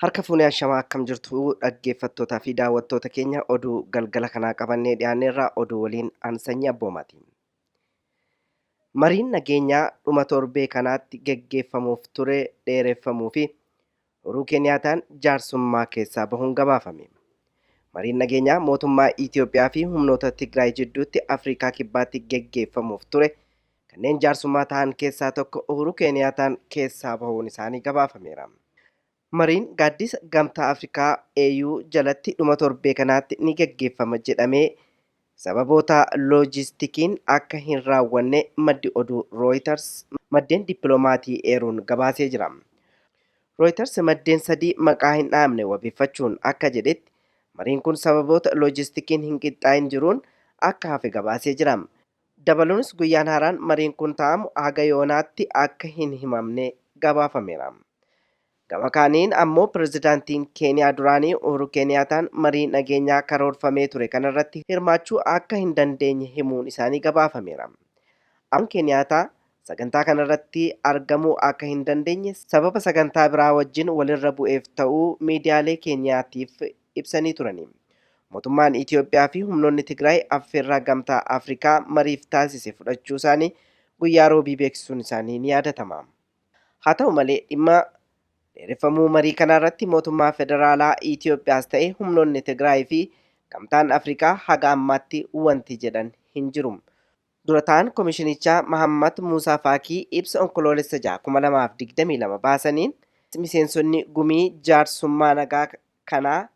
Harka fuunee ashamaa akkam jirtu dhaggeeffattootaa fi daawwattoota keenya oduu galgala kanaa qabannee dhiyaanneerra oduu waliin an Sanyii Abboomaati. Mariin nageenyaa dhuma torbee kanaatti geggeeffamuuf ture dheereffamuu fi Uhuruu Keeniyaataan jaarsummaa keessaa bahuun gabaafame. Mariin nageenyaa mootummaa Itoophiyaa fi humnoota Tigraay jidduutti Afrikaa Kibbaatti geggeeffamuuf ture kanneen jaarsummaa ta'an keessaa tokko Uhuruu Keeniyaataan keessaa bahuun isaanii gabaafameera. Mariin gaaddisa Gamtaa Afrikaa AU jalatti dhuma torbee kanaatti ni geggeeffama jedhamee sababoota loojistikiin akka hin raawwanne maddi oduu Rooyitars maddeen dippiloomatii eeruun gabaasee jira. Rooyitars maddeen sadii maqaa hin dhahamne wabeeffachuun akka jedhetti mariin kun sababoota loojistikiin hin qixxaa'in jiruun akka hafe gabaasee jira. Dabaluunis guyyaan haaraan mariin kun taa'amu haga yoonaatti akka hin himamne gabaafameera. Gama kaaniin ammoo pirezidaantiin Keeniyaa duraanii Uhuru Keeniyaataan marii nageenyaa karoorfamee ture kanarratti hirmaachuu akka hin dandeenye himuun isaanii gabaafameera. Abbaan Keeniyaataa sagantaa kanarratti argamuu akka hin dandeenye sababa sagantaa biraa wajjin walirra bu'eef ta'uu miidiyaalee Keeniyaatiif ibsanii turani. Mootummaan Itoophiyaa fi humnoonni Tigraay affeerraa Gamtaa Afrikaa mariif taasise fudhachuu isaanii guyyaa Roobii beeksisuun isaanii ni yaadatama. Haa ta'u malee dhimma dheereffamuu marii kanarratti mootummaa federaalaa Itoophiyaas ta'e humnoonni Tigraay fi Gamtaan Afrikaa haga ammaatti wanti jedhan hin jiru. Dura ta'an komishinichaa Mahammad Muusaa Faakii ibsa Onkoloolessa 6, 2022 baasaniin miseensonni gumii jaarsummaa nagaa kanaa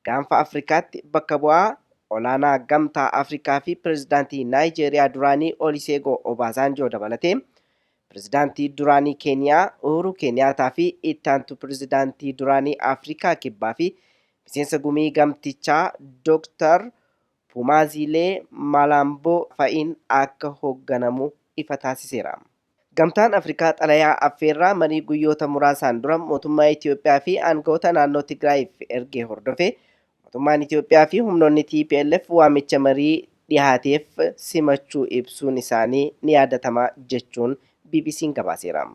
gaanfa Afrikaatti bakka bu'aa olaanaa Gamtaa Afrikaa fi pirezidaantii Naayijeeriyaa duraanii Oliseegoo Obaasaanjoo dabalatee pirezidaantii duraanii Keeniyaa Uhuru Keeniyaataa fi ittaantu pirezidaantii duraanii Afrikaa Kibbaa fi miseensa gumii gamtichaa Dooktar Pumaaziilee Malaamboo fa'iin akka hoogganamu ifa taasiseera. Gamtaan Afrikaa xalayaa affeerraa marii guyyoota muraasaan dura mootummaa Itoophiyaa fi aangawoota naannoo Tigraayiif ergee hordofee mootummaan Itoophiyaa fi humnoonni TPLF waamicha marii dhihaateef simachuu ibsuun isaanii ni yaadatama jechuun BBC'n gabaaseera.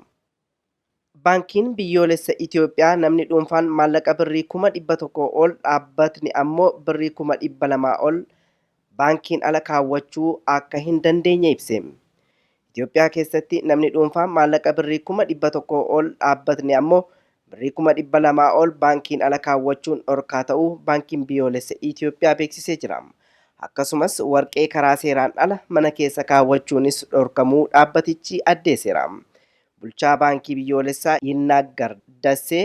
Baankiin Biyyoolessa Itoophiyaa namni dhuunfaan maallaqa birrii 100,000 ol dhaabbatni ammoo birrii 200,000 ol baankiin ala kaawwachuu akka hin dandeenye ibse. Itoophiyaa keessatti namni dhuunfaan maallaqa birrii 100,000 ol dhaabbatni ammoo birrii 200,000 ol baankiin ala kaawwachuun dhorkaa ta'uu Baankiin Biyyoolessa Itoophiyaa beeksisee jira. Akkasumas warqee karaa seeraan ala mana keessa kaawwachuunis dhorkamuu dhaabbatichi addeesseera. Bulchaa Baankii Biyyoolessaa Yinnaaggar Dassee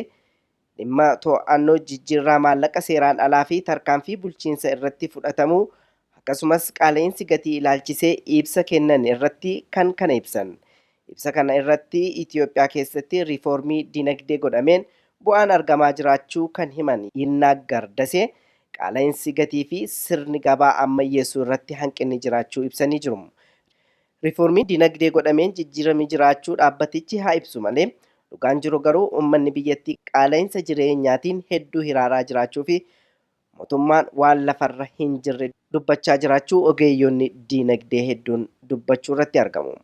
dhimma to'annoo jijjiirraa maallaqa seeraan alaa fi tarkaanfii bulchiinsa irratti fudhatamuu akkasumas qaala'insi gatii ilaalchisee ibsa kennan irratti kan kana ibsan. Ibsa kana irratti Itoophiyaa keessatti riifoormii dinagdee godhameen bu'aan argamaa jiraachuu kan himan Yinnaaggar Dasee qaala'insi gatii fi sirni gabaa ammayyeessuu irratti hanqinni jiraachuu ibsanii jiru. Riifoormii dinagdee godhameen jijjiiramni jiraachuu dhaabbatichi haa ibsu malee, dhugaan jiru garuu ummanni biyyattii qaala'insa jireenyaatiin hedduu hiraaraa jiraachuu fi mootummaan waan lafarra hin jirre dubbachaa jiraachuu ogeeyyonni diinagdee hedduun dubbachuurratti argamu.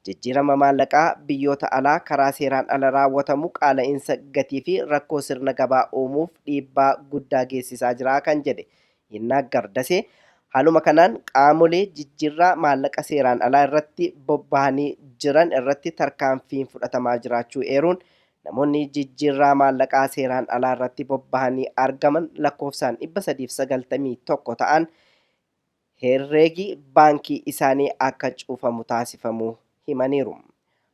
Jijjiirama maallaqaa biyyoota alaa karaa seeraan ala raawwatamu qaala'insa gatii fi rakkoo sirna gabaa uumuuf dhiibbaa guddaa geessisaa jira kan jedhe Yinnaaggar Dasee, haaluma kanaan qaamolee jijjiirraa maallaqa seeraan alaa irratti bobbahanii jiran irratti tarkaanfiin fudhatamaa jiraachuu eeruun, namoonni jijjiirraa maallaqaa seeraan alaa irratti bobbahanii argaman lakkoofsaan 391 ta'an herreegi baankii isaanii akka cufamu taasifamuu himaniiru.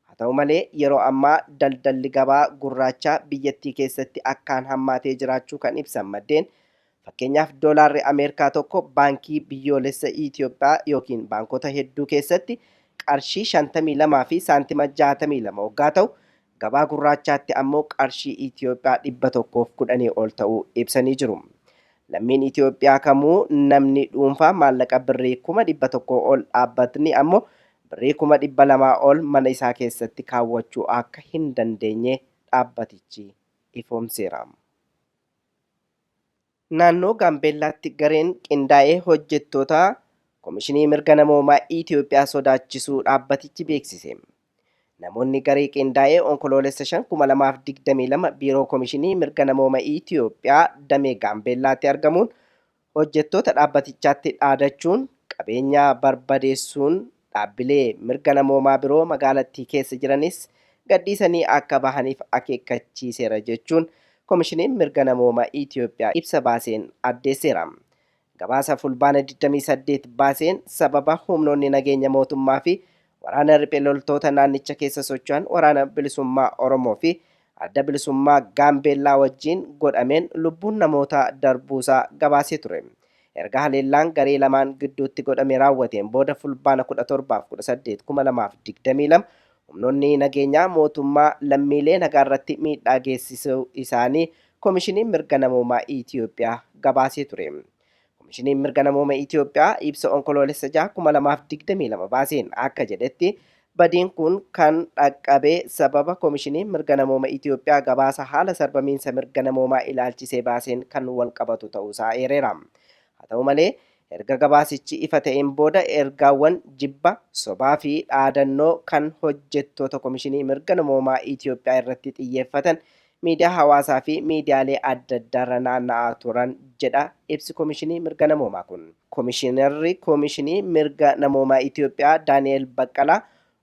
Haa ta'u malee yeroo ammaa daldalli gabaa gurraachaa biyyattii keessatti akkaan hammaatee jiraachuu kan ibsan maddeen, Fakkeenyaaf doolaarri Ameerikaa tokko Baankii Biyyoolessa Itoophiyaa yookiin baankota hedduu keessatti qarshii 52 fi saantima 62 oggaa ta'u, gabaa gurraachaatti ammoo qarshii Itoophiyaa 110 ol ta'uu ibsanii jiru. Lammiin Itoophiyaa kamuu namni dhuunfaa maallaqa birrii 100,000 ol dhaabbatni ammoo birrii 200,000 ol mana isaa keessatti kaawwachuu akka hin dandeenye dhaabbatichi ifoomseera. Naannoo Gaambeellaatti gareen qindaa'ee hojjettoota Komishinii Mirga Namoomaa Itoophiyaa sodaachisuu dhaabbatichi beeksise. Namoonni garee qindaa'ee Onkoloolessa 5 2022 Biiroo Komishinii Mirga Namooma Itiyoophiyaa damee Gaambeellaatti argamuun hojjettoota dhaabbatichaatti dhaadachuun qabeenya barbadeessuun dhaabbilee mirga namoomaa biroo magaalattii keessa jiranis gadhiisanii akka bahaniif akeekkachiiseera jechuun Komishiniin Mirga Namooma Itiyoophiyaa ibsa baaseen addeesseera. Gabaasa Fulbaana 28 baaseen sababa humnoonni nageenya mootummaa fi waraana riphee loltoota naannicha keessa socho'an waraana bilisummaa Oromoo fi adda bilisummaa Gaambeellaa wajjin godhameen lubbuun namoota darbuusaa gabaasee ture. Erga haleellaan garee lamaan gidduutti godhame raawwateen booda Fulbaana 17 18 2022 humnoonni nageenyaa mootummaa lammiilee nagaa irratti miidhaa geessisuu isaanii Komishiniin Mirga Namoomaa Itiyoophiyaa gabaasee ture. Komishiniin Mirga Namooma Itiyoophiyaa ibsa Onkoloolessa 6 2022 baaseen akka jedhetti badiin kun kan dhaqqabe sababa Komishiniin Mirga Namooma Itiyoophiyaa gabaasa haala sarbamiinsa mirga namoomaa ilaalchisee baaseen kan wal qabatu ta'uusaa eereera. Haa ta'u malee erga gabaasichi ifa ta'een booda ergaawwan jibba, sobaa fi dhaadannoo kan hojjettoota Komishinii Mirga Namoomaa Itiyoophiyaa irratti xiyyeeffatan miidiyaa hawaasaa fi miidiyaalee adda addaarra naanna'aa turan jedha ibsi Komishinii Mirga Namoomaa kun. Komishinarri Komishinii Mirga Namoomaa Itiyoophiyaa Daani'el Baqqalaa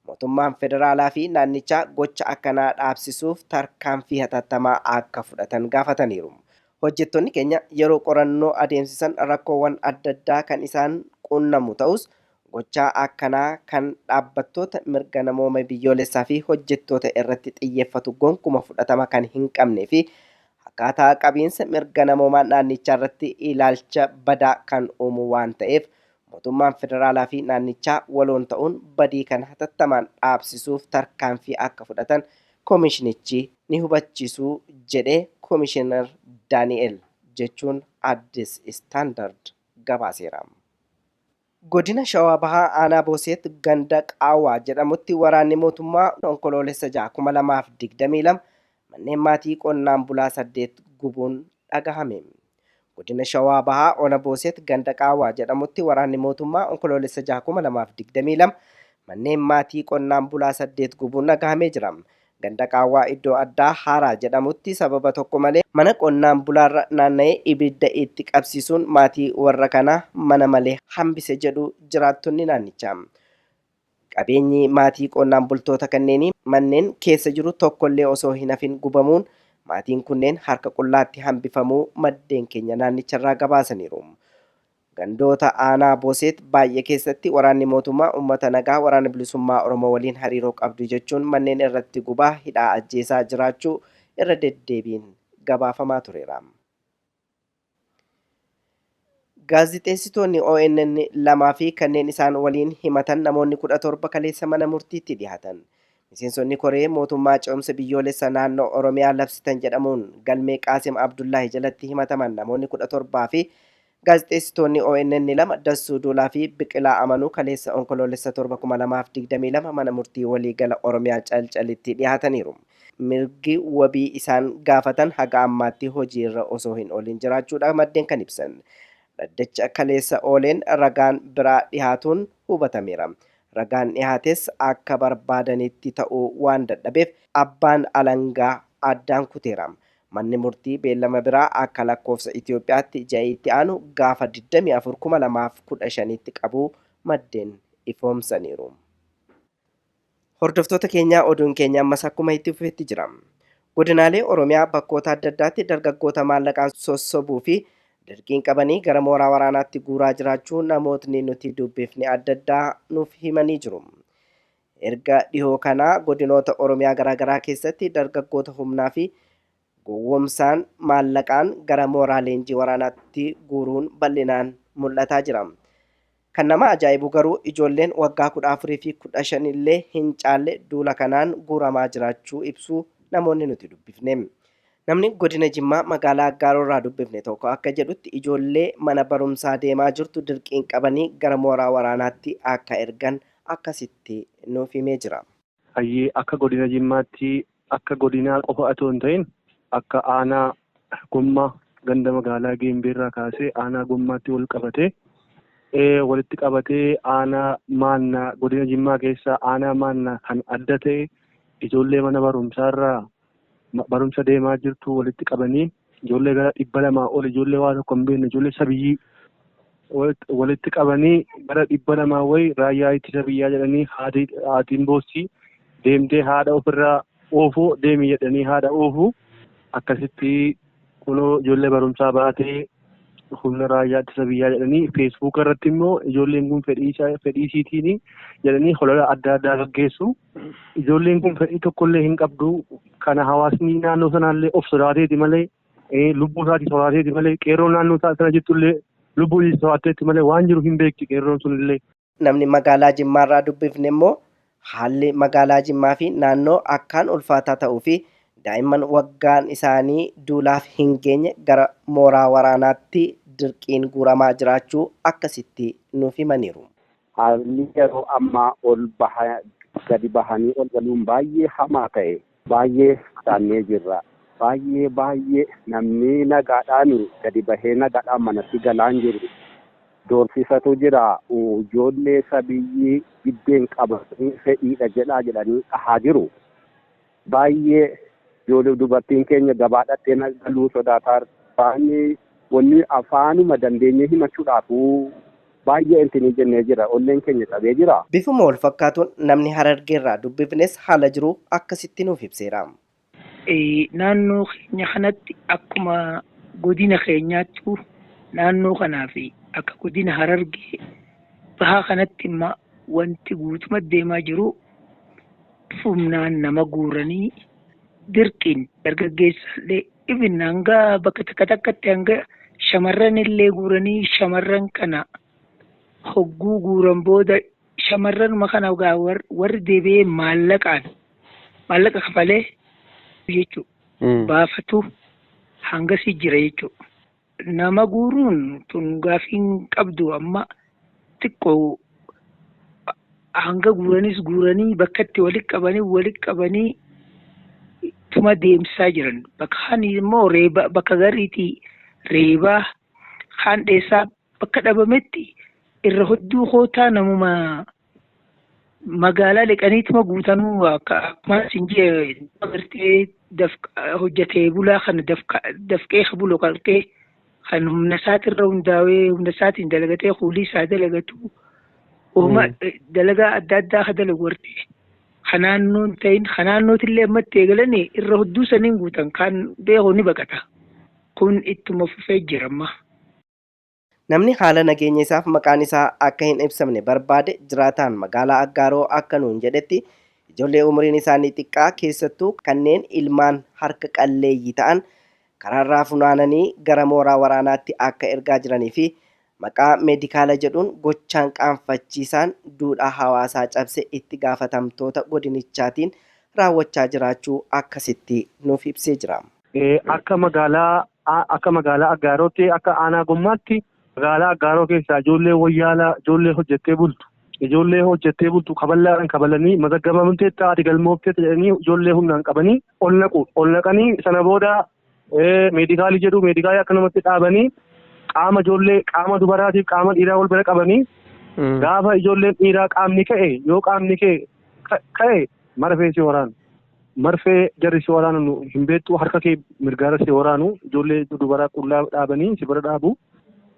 mootummaan federaalaa fi naannichaa gocha akkanaa dhaabsisuuf tarkaanfii hatattamaa akka fudhatan gaafataniiru. Hojjettoonni keenya yeroo qorannoo adeemsisan rakkoowwan adda addaa kan isaan qunnamu ta'us gochaa akkanaa kan dhaabbattoota mirga namooma biyyoolessaa fi hojjettoota irratti xiyyeeffatu gonkuma fudhatama kan hin qabnee fi akkaataa qabiinsa mirga namoomaa naannichaa irratti ilaalcha badaa kan uumu waan ta'eef mootummaan federaalaa fi naannichaa waloon ta'uun badii kan hatattamaan dhaabsisuuf tarkaanfii akka fudhatan komishinichi ni hubachiisuu jedhee Komishinar Daani'el jechuun Addis Standard gabaaseera. Godina Shawaa Bahaa Aanaa Booseet ganda Qaawwaa jedhamutti waraanni mootummaa Onkoloolessa 6 2022 manneen maatii qonnaan bulaa 8 gubuun dhagahame. Godina Shawaa Bahaa Ona Booseet ganda Qaawwaa jedhamutti waraanni mootummaa Onkoloolessa 6 2022 manneen maatii qonnaan bulaa 8 gubuun dhagahamee jira. Ganda Qaawwaa iddoo addaa Haaraa jedhamutti sababa tokko malee mana qonnaan bulaarra naanna'ee ibidda itti qabsiisuun maatii warra kanaa mana malee hambise jedhu jiraattonni naannichaa. Qabeenyi maatii qonnaan bultoota kanneenii manneen keessa jiru tokkollee osoo hin hafin gubamuun maatiin kunneen harka qullaatti hambifamuu maddeen keenya naannicharraa gabaasaniiru. Gandoota aanaa Booseet baay'ee keessatti waraanni mootummaa uummata nagaa waraana bilisummaa Oromoo waliin hariiroo qabdu jechuun manneen irratti gubaa hidhaa ajjeesaa jiraachuu irra deddeebiin gabaafamaa tureera. Gaazixeessitoonni ONN lamaa fi kanneen isaan waliin himatan namoonni 17 kaleessa mana murtiitti dhiyaatan. Miseensonni koree mootummaa ce'umsa biyyoolessa naannoo Oromiyaa labsitan jedhamuun galmee Qaasim Abdullaahi jalatti himataman namoonni 17 fi gaazixeessitoonni ONN 2 Dassuu Duulaa fi Biqilaa Amanuu kaleessa Onkoloolessa 7 2022 mana murtii waliigala Oromiyaa Calcalitti dhiyaataniiru. Mirgi wabii isaan gaafatan haga ammaatti hojiirra osoo hin oolin jiraachuudha maddeen kan ibsan. Dhaddacha kaleessa ooleen ragaan biraa dhihaatuun hubatameera. Ragaan dhihaates akka barbaadanitti ta'uu waan dadhabeef abbaan alangaa addaan kuteera. Manni murtii beellama biraa akka lakkoofsa Itiyoophiyaatti ji'a itti aanu gaafa 24 2015tti qabuu maddeen ifoomsaniiru. Hordoftoota keenyaa oduun keenya ammas akkuma itti fufetti jira. Godinaalee Oromiyaa bakkoota adda addaatti dargaggoota maallaqaan sossobuu fi dirqiin qabanii gara mooraa waraanaatti guuraa jiraachuu namootni nuti dubbifne adda addaa nuuf himanii jiru. Erga dhihoo kanaa godinoota Oromiyaa garaagaraa keessatti dargaggoota humnaa fi gowwoomsaan maallaqaan gara mooraa leenjii waraanaatti guuruun bal'inaan mul'ataa jira. Kan nama ajaa'ibu garuu ijoolleen waggaa 14 fi 15 illee hin caalle duula kanaan guuramaa jiraachuu ibsuu namoonni nuti dubbifne. Namni godina Jimmaa magaalaa Aggaaroo irraa dubbifne tokko akka jedhutti ijoollee mana barumsaa deemaa jirtu dirqiin qabanii gara mooraa waraanaatti akka ergan akkasitti nuuf himee jira. Hayyee akka godina Jimmaatti akka godinaa qofa otoo hin ta'in akka aanaa Gommaa ganda magaalaa Geembeerraa kaasee aanaa Gommaatti wal qabatee walitti qabatee aanaa Maannaa godina Jimmaa keessaa aanaa Maannaa kan adda ta'e Ijoollee mana barumsaarraa barumsa deemaa jirtu walitti qabanii ijoollee gara 200 ol, ijoollee waa tokko hin beekne, ijoollee sabiyyii walitti qabanii gara 200 wayi raayyaa ittisa biyyaa jedhanii, haatiin boossi deemtee haadha ofirraa oofuu deemi jedhanii haadha oofuu, akkasitti kunoo ijoollee barumsaa baatee humna raayyaa ittisa biyyaa jedhanii, Feesbuuk irratti immoo ijoolleen kun fedhii isiitiin jedhanii holola adda addaa gaggeessu. Ijoolleen kun fedhii tokkollee hin qabdu. Kana hawaasni naannoo sanaallee of sodaateeti malee, lubbuu isaatii sodaateeti malee, qeerroon naannoo sana jirtullee lubbuu isii sodaateeti malee waan jiru hin beekti qeerroon sunillee. Namni magaalaa Jimmaarraa dubbifne immoo haalli magaalaa Jimmaa fi naannoo akkaan ulfaataa ta'uu fi daa'imman waggaan isaanii duulaaf hin geenye gara mooraa waraanaatti dirqiin guuramaa jiraachuu akkasitti nuuf himaniiru. Haalli yeroo ammaa ol baha gadi bahanii ol galuun baay'ee hamaa ta'e, baay'ee sodaannee jirra. Baay'ee baay'ee namni nagaadhaan gadi bahee nagaadhaan manatti galaan jiru. Doorsisatu jira. Ijoollee sabiyyii giddeen qabatanii fedhiidha jedhaa jedhanii dhahaa jiru. Baay'ee ijoollee dubartiin keenya gabaadhattee galuu sodaataa, wanni afaanuma dandeenyee himachuudhaaf baay'ee intinii jennee jira. Onneen keenya cabee jira. Bifuma wal fakkaatuun namni Harargeerraa dubbifnes haala jiru akkasitti nuuf ibseera. Naannoo keenya kanatti akkuma godina keenyaattu naannoo kanaa fi akka godina Harargee bahaa kanatti immoo wanti guutumatti deemaa jiru humnaan nama guuranii dirqiin dargaggeessallee ibin hanga bakka takka takkatti hanga shamarran illee guuranii, shamarran kana hogguu guuran booda shamarranuma kana warri deebi'ee maallaqaan maallaqa kafalee jechuudha. Baafatu hangasii jira jechuudha. Nama guuruun tun gaafiin qabdu, amma xiqqoo hanga guuranis guuranii bakkatti walitti qabanii tuma deemsisaa jiran. Bakka kaan immoo reeba, bakka gariitii reebaa kaan dheessaa bakka dhabametti irra hedduu kootaa namuma magaalaa liqaniituma guutanuu, akka akkuma isin jee agartee hojjetee bulaa kana dafqee bulu qartee kan humna isaatirra hundaa'ee humna isaatiin dalagatee kuulii isaa dalagatu, uuma dalagaa adda addaa ka dalagu gartee kanaannoon ta'in kanaannootillee ammatti eegalanii irra hedduu saniin guutan, kan beeku ni baqata. Kun ittuma fufee jira amma. Namni haala nageenya isaaf maqaan isaa akka hin ibsamne barbaade jiraataan magaalaa Aggaaroo akka nuun jedhetti, ijoollee umriin isaanii xiqqaa, keessattuu kanneen ilmaan harka qalleeyyii ta'an, karaarraa funaananii gara mooraa waraanaatti akka ergaa jiranii fi maqaa meedikaala jedhuun gochaan qaanfachiisaan duudhaa hawaasaa cabse itti gaafatamtoota godinichaatiin raawwachaa jiraachuu akkasitti nuuf ibsee jira. Akka magaalaa Aggaarootti, akka aanaa Gommaatti, magaalaa Aggaaroo keessaa ijoollee wayyaalaa, ijoollee hojjettee bultu, ijoollee hojjettee bultu kaballaadhaan kabalanii, mazagabamteetta, ati galmoofteetta jedhanii ijoollee humnaan qabanii ol naqu. Ol naqanii sana booda meedikaalii jedhu, meedikaalii akkanumatti dhaabanii qaama ijoollee, qaama dubaraatiif qaama dhiiraa wal bira qabanii, gaafa ijoolleen dhiiraa qaamni ka'e, yoo qaamni ka'e ka'e marfee si waraanu. Marfee jarri si waraanu hin beektu, harka kee mirgaara si waraanu. Ijoollee dubaraa qullaa dhaabanii si bira dhaabu.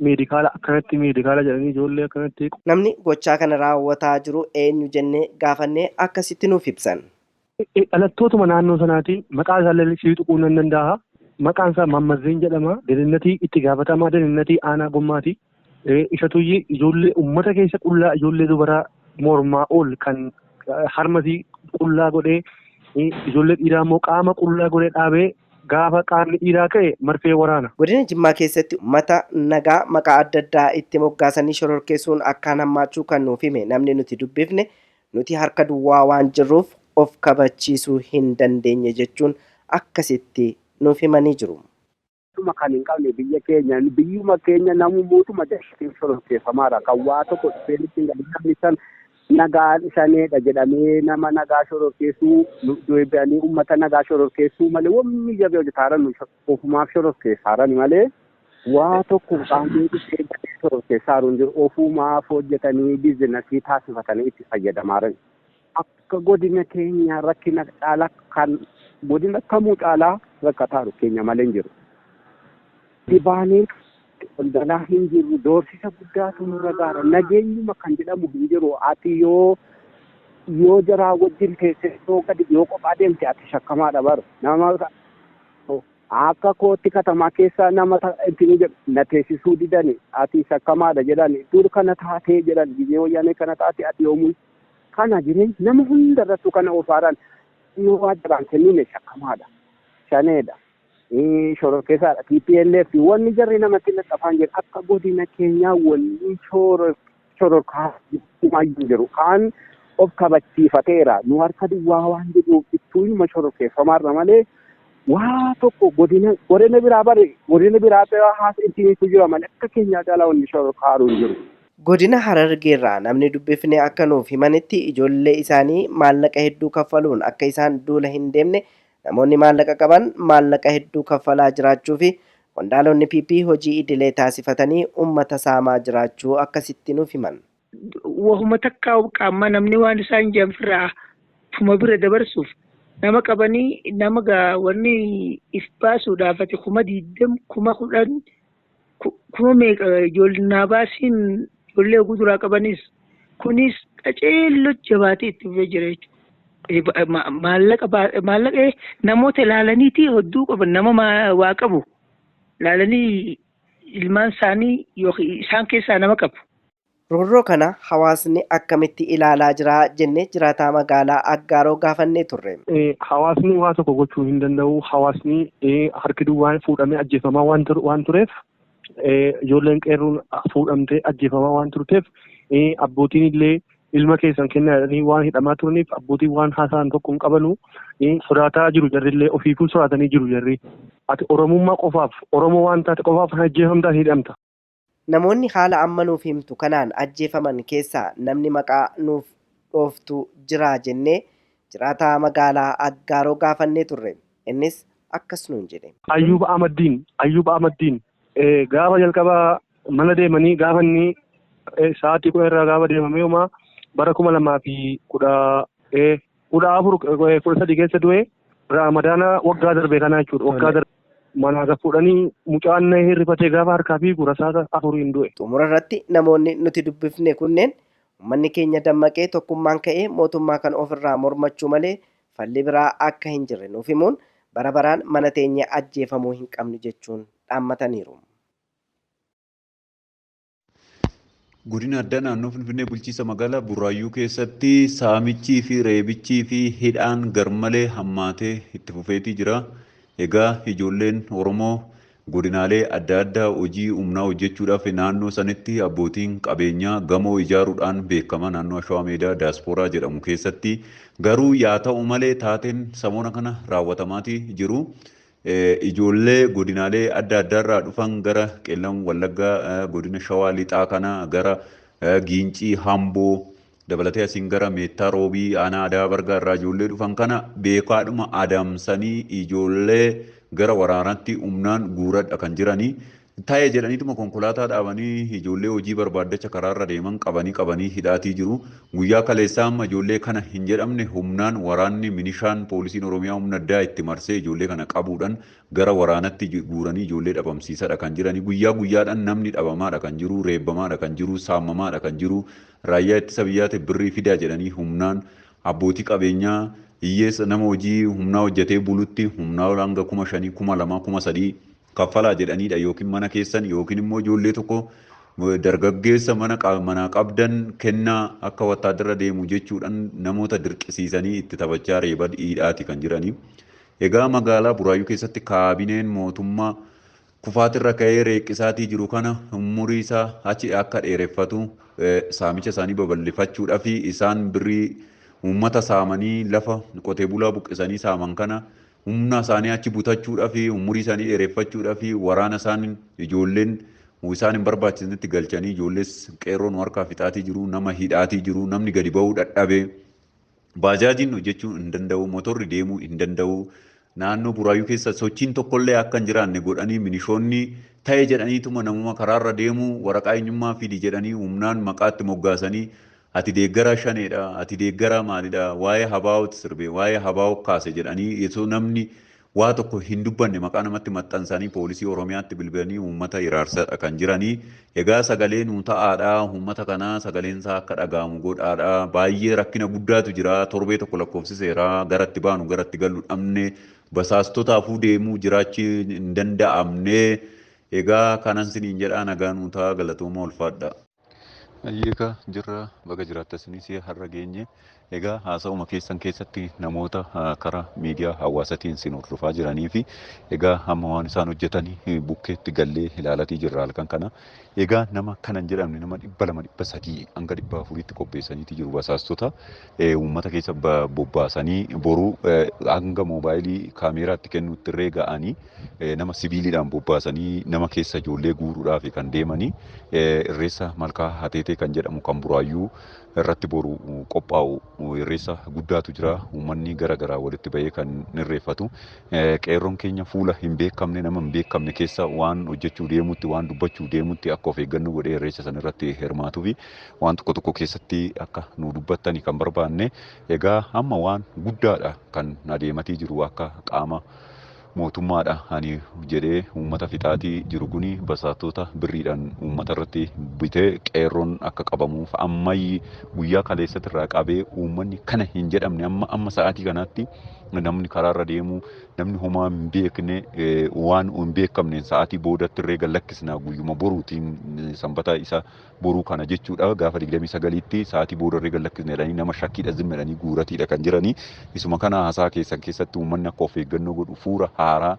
Meedikaala akkanatti, meedikaala jedhanii ijoollee akkanatti. Namni gochaa kana raawwataa jiru eenyu jennee gaafannee akkasitti nuuf ibsan. Dhalattootuma naannoo sanaati. Maqaa isaallee sii tuquu nan danda'a. Maqaan isaa Mammazzeen jedhama. Daninnatii, itti gaafatamaa daninnatii aanaa Gommaati. Isatuyyi ijoollee uummata keessa qullaa, ijoollee dubaraa mormaa ol kan harmasii qullaa godhee, ijoollee dhiiraa immoo qaama qullaa godhee dhaabee gaafa qaamni dhiiraa ka'e marfee waraana. Godina Jimmaa keessatti uummata nagaa maqaa adda addaa itti moggaasanii shororkeessuun akkaan hammaachuu kan nuuf hime namni nuti dubbifne, nuti harka duwwaa waan jirruuf of kabachiisuu hin dandeenye jechuun akkasitti nuuf himanii jiru. Kan hin qabne biyya keenya, biyyuma keenya namummootuma jalatti shororkeeffamaadha. Kan waa tokko dhufee nutti hin galin, namni san nagaan shaneedha jedhamee nama nagaa shororkeessuu, deebi'anii uummata nagaa shororkeessuu malee wanni jabee hojjetaaran ofumaaf shororkeessaaran malee waa tokko qaamni dhufee galee shororkeessaaru hin jiru. Ofumaaf hojjetanii biizinasii taasifatanii itti fayyadamaaran. Akka godina keenya rakkina caalaa kan godina kamuu caalaa rakkataaru keenya malee hin jiru. Dibaaneen daldalaa hin jiru, doorsisa guddaatu nurra gaara. Nageenyuma kan jedhamu hin jiru. Ati yoo jaraa wajjin teessee yoo gadi yoo kophaa deemte ati shakkamaadha bara. Nama akka kootti katamaa keessa nama ittiin jedhu na teessisuu didani, ati shakkamaadha jedhani, dur kana taatee jedhan, gizee wayyaanee kana taate ati yoomuu kana jireenya nama hundarrattu kana ofaaraan yoo waa jaraan kennine shakkamaadha, shaneedha, shororkeessaadha, TPLF wanni jarri namatti laxxafaan jedhu akka godina keenyaa wanni shororkaa hin jiru. Kaan of kabachiifateera, nu harka duwwaa waan jedhuuf ittuunuma shororkeeffamaarra malee waa tokko godina biraa bare godina biraa haasa ittiin jira malee akka keenyaa caalaa wanni shororkaaru hin jiru. Godina Harargeerraa namni dubbifne akka nuuf himanitti ijoollee isaanii maallaqa hedduu kaffaluun akka isaan duula hin deemne namoonni maallaqa qaban maallaqa hedduu kaffalaa jiraachuu fi qondaalonni PP hojii idilee taasifatanii uummata saamaa jiraachuu akkasitti nuuf himan. Wahuma takkaa qaama namni waan isaan janfirraa tuma bira dabarsuuf nama qabanii nama wanni if baasuudhaaf ati 20,000 10,000 kuma meeqa ijoollee baasiin ijoollee guduraa qabanis kunis qaceelloo jabaatee itti fufee jira jechuudha. Maallaqa namoota ilaalaniiti hedduu qaban nama waa qabu ilaalanii ilmaan isaanii yookiin isaan keessaa nama qabu. Roorroo kana hawaasni akkamitti ilaalaa jira jennee jiraataa magaalaa Aggaaroo gaafannee turre. Hawaasni waa tokko gochuu hin danda'u. Hawaasni harki duwwaan fuudhamee ajjeefamaa waan tureef ijoolleen qeerroon fuudhamtee ajjeefamaa waan turteef abbootiin illee ilma keessan kennaa jedhanii waan hidhamaa turaniif abbootiin waan haasa'an tokko hin qabanu sodaataa jiru jarrillee ofiifuu sodaatanii jiru jarri. Ati Oromummaa qofaaf Oromoo waan taate qofaaf ajjeefamtaa hidhamta. Namoonni haala amma nuuf himtu kanaan ajjeefaman keessaa namni maqaa nuuf dhooftu jira jennee jiraataa magaalaa Aggaaroo gaafannee turre. Innis akkas nuun jedhe. Ayyuub Amaddiin gaafa jalqabaa mana deemanii gaafa inni sa'aatii 10 irraa gaafa deemamee homaa bara 2014 13 keessa du'e Ramadaana waggaa darbe kanaa jechuudha. Waggaa darbe manaa fuudhanii mucaan hirrifatee gaafa harkaa fi rasaasa 4 du'e. Xumura irratti namoonni nuti dubbifne kunneen uummanni keenya dammaqee tokkummaan ka'ee mootummaa kan ofirraa mormachuu malee falli biraa akka hin jirre nuuf himuun bara baraan mana teenya ajjeefamuu hin qabnu jechuun dhaammataniiru. Godina addaa naannoo Finfinnee bulchiinsa magaalaa Burraayyuu keessatti saamichii fi reebichii fi hidhaan garmalee hammaatee itti fufeetii jira. Egaa ijoolleen Oromoo godinaalee adda addaa hojii humnaa hojjechuudhaaf naannoo sanitti abbootiin qabeenyaa gamoo ijaaruudhaan beekama naannoo Ashawaa Meedaa Daaspooraa jedhamu keessatti garuu yaa ta'u malee taateen samoona kana raawwatamaatii jiru. Ijoollee godinaalee adda addaarraa dhufan gara Qeellam Wallaggaa godina Shawaa Lixaa kana gara Giincii Hamboo dabalatee asiin gara Meettaa Roobii aanaa Adaa Bargaa irraa ijoollee dhufan kana beekaadhuma adamsanii ijoollee gara waraanaatti humnaan guuradha kan jiranii. Taa'ee jedhaniituma konkolaataa dhaabanii ijoollee hojii barbaaddacha karaarra deeman qabanii hidhaatii jiru. Guyyaa kaleessaa amma ijoollee kana hin jedhamne humnaan waraanni minishaan poolisiin Oromiyaa humna addaa itti marsee ijoollee kana qabuudhaan gara waraanatti guuranii ijoollee dhabamsiisadha kan jiranii. Guyyaa guyyaadhaan namni dhabamaadha kan jiru, reebbamaadha kan jiru, saamamaadha kan jiru. Raayyaa ittisa biyyaatiif birrii fidaa jedhanii humnaan abbootii qabeenyaa hiyyeessa nama hojii humnaa hojjetee bulutti humnaa ol hanga 5,000, 2,000, 3,000 kaffalaa jedhanidha yookiin mana keessan yookiin immoo ijoollee tokko dargaggeessa mana qabdan kennaa akka wattaadara deemu jechuudhaan namoota dirqisiisanii itti taphachaa reeba hidhaati kan jiranii. Egaa magaalaa Buraayyuu keessatti kaabineen mootummaa kufaatirra ka'ee reeqqisaatii jiru kana umurii isaa achi akka dheereffatu saamicha isaanii babal'ifachuudhaa fi isaan birrii uummata saamanii lafa qotee bulaa buqqisanii saaman kana humna isaanii achi butachuudhaa fi umurii isaanii dheereffachuudhaa fi waraana isaan ijoolleen isaan hin barbaachisnetti galchanii ijoollees qeerroon harkaa fixaatii jiru, nama hidhaatii jiru, namni gadi ba'uu dadhabee baajaajiin hojjechuu hin danda'u, motorri deemuu hin danda'u. Naannoo Buraayyuu keessa sochiin tokkollee akka hin jiraanne godhanii minishoonni ta'e jedhaniituma namuma karaarra deemu waraqaa eenyummaa fidi jedhanii humnaan maqaatti moggaasanii Ati deeggaraa shaneedha, ati deeggaraa maalidha, waa'ee habaa'ooti sirbe, waa'ee habaa'oo kaase jedhanii osoo namni waa tokko hin dubbanne maqaa namatti maxxansanii poolisii Oromiyaatti bilbilanii uummata iraarsadha kan jiranii. Egaa sagalee nuu ta'aadha, uummata kanaa sagaleen isaa akka dhaga'amu godhaadha. Baay'ee rakkina guddaatu jira, torbee tokko lakkoofsiseera, garatti baanu garatti gallu dhabne, basaastotaafuu deemuu jiraachuu hin danda'amne. Egaa kanan siniin jedhaa nagaa nuu ta'a galatooma ulfaadha. Ayyeeka jirra baga jiraattasinis har'a geenye. Egaa haasa'uma keessan keessatti namoota karaa miidiyaa hawaasaatiin sin hordofaa jiranii fi egaa hamma waan isaan hojjetanii bukkeetti gallee ilaalatii jirra halkan kana. Egaa nama kana hin jedhamne nama 200 300 hanga 400tti qopheessaniiti jiru basaastota uummata keessa bobbaasanii boruu hanga moobaayilii kaameeraatti kennuutti irree ga'anii nama sibiiliidhaan bobbaasanii nama keessa ijoollee guuruudhaaf kan deemanii irreessa malkaa hateetee kan jedhamu kan buraayyuu irratti boru qophaa'u irreessa guddaatu jira. Uummanni gara garaa walitti bahee kan irreeffatu. Qeerroon keenya fuula hin beekamne nama hin beekamne keessa waan hojjechuu deemutti waan dubbachuu deemutti akka of eeggannoo godhee irreessa sana irratti hirmaatuu fi waan tokko tokko keessatti akka nu dubbattani kan barbaanne. Egaa amma waan guddaadha kan adeematii jiru akka qaama mootummaadha ani jedhee uummata fixaatii jiru kuni basaastota birriidhaan uummata irratti bitee qeerroon akka qabamuuf ammayyi guyyaa kaleessatti irraa qabee uummanni kana hin jedhamne amma amma sa'aatii kanaatti namni karaarra deemu namni homaa hin beekne waan hin beekamneen sa'aatii boodatti irree gallakkisna guyyuma boruutiin sanbata isa boruu kana jechuudha gaafa 29tti sa'aatii booda irree gallakkisna jedhanii nama shakkiidha zimmadhanii guuratiidha kan jiranii isuma kana haasaa keessan keessatti uummanni akka of eeggannoo godhu fuura haaraa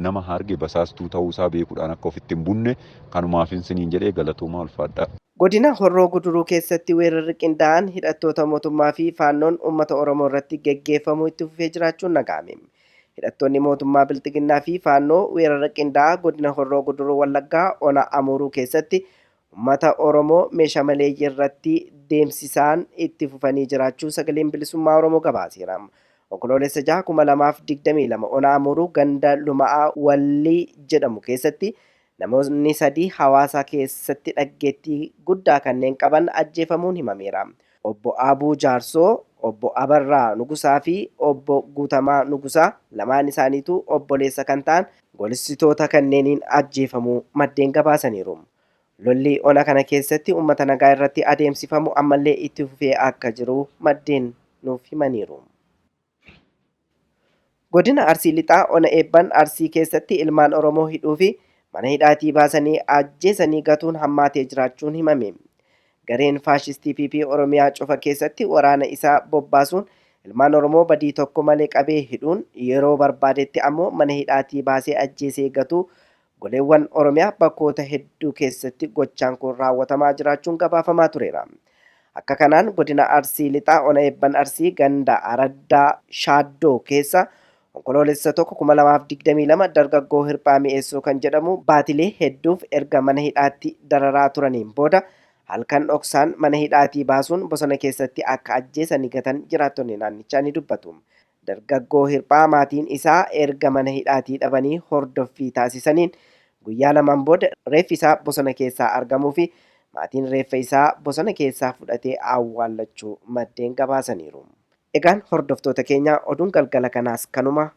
nama harge basaastuu ta'uusaa beekuudhaan akka ofitti hin bunne kanumaaf isiniin jedhee galatoomaa ulfaadha. Godina Horroo Guduruu keessatti weerarri qindaa'aan hidhattoota mootummaa fi faannoon uummata Oromoo irratti geggeeffamuu itti fufee jiraachuun dhaga'ame. Hidhattoonni mootummaa Bilxiginnaa fi faannoo weerara qindaa'aa godina Horroo Guduruu Wallaggaa Ona Amuuruu keessatti uummata Oromoo meeshaa maleeyyii irratti deemsisaan itti fufanii jiraachuu sagaleen bilisummaa Oromoo gabaaseera. Onkoloolessa 6 2022 Ona Amuuruu ganda Luma'aa Wallii jedhamu keessatti namoonni sadii hawaasa keessatti dhaggeettii guddaa kanneen qaban ajjeefamuun himameera. Obbo Abuu Jaarsoo, Obbo Abarraa Nugusaa fi Obbo Guutamaa Nugusaa lamaan isaaniitu obboleessa kan ta'an goolessitoota kanneeniin ajjeefamuu maddeen gabaasaniiru. Lolli ona kana keessatti uummata nagaa irratti adeemsifamu ammallee itti fufee akka jiru maddeen nuuf himaniiru. Godina Arsii Lixaa Ona Eebban Arsii keessatti ilmaan Oromoo hidhuu fi mana hidhaatii baasanii ajjeesanii gatuun hammaatee jiraachuun himame. Gareen faashistii PP Oromiyaa cufa keessatti waraana isaa bobbaasuun ilmaan Oromoo badii tokko malee qabee hidhuun yeroo barbaadetti ammoo mana hidhaatii baasee ajjeesee gatuu goleewwan Oromiyaa bakkoota hedduu keessatti gochaan kun raawwatamaa jiraachuun gabaafamaa tureera. Akka kanaan godina Arsii Lixaa Ona Eebban Arsii ganda Araddaa Shaaddoo keessa Onkoloolessa 1 2022 dargaggoo Hirphaa Mi'eessoo kan jedhamu baatilee hedduuf erga mana hidhaatti dararaa turaniin booda halkan dhoksaan mana hidhaatii baasuun bosona keessatti akka ajjeesanii gatan jiraattonni naannichaa ni dubbatu. Dargaggoo Hirphaa maatiin isaa erga mana hidhaatii dhabanii hordoffii taasisaniin guyyaa lamaan booda reeffi isaa bosona keessaa argamuu fi maatiin reeffa isaa bosona keessaa fudhatee awwaallachuu maddeen gabaasaniiru. Egaan hordoftoota keenya oduun galgala kanaas kanuma.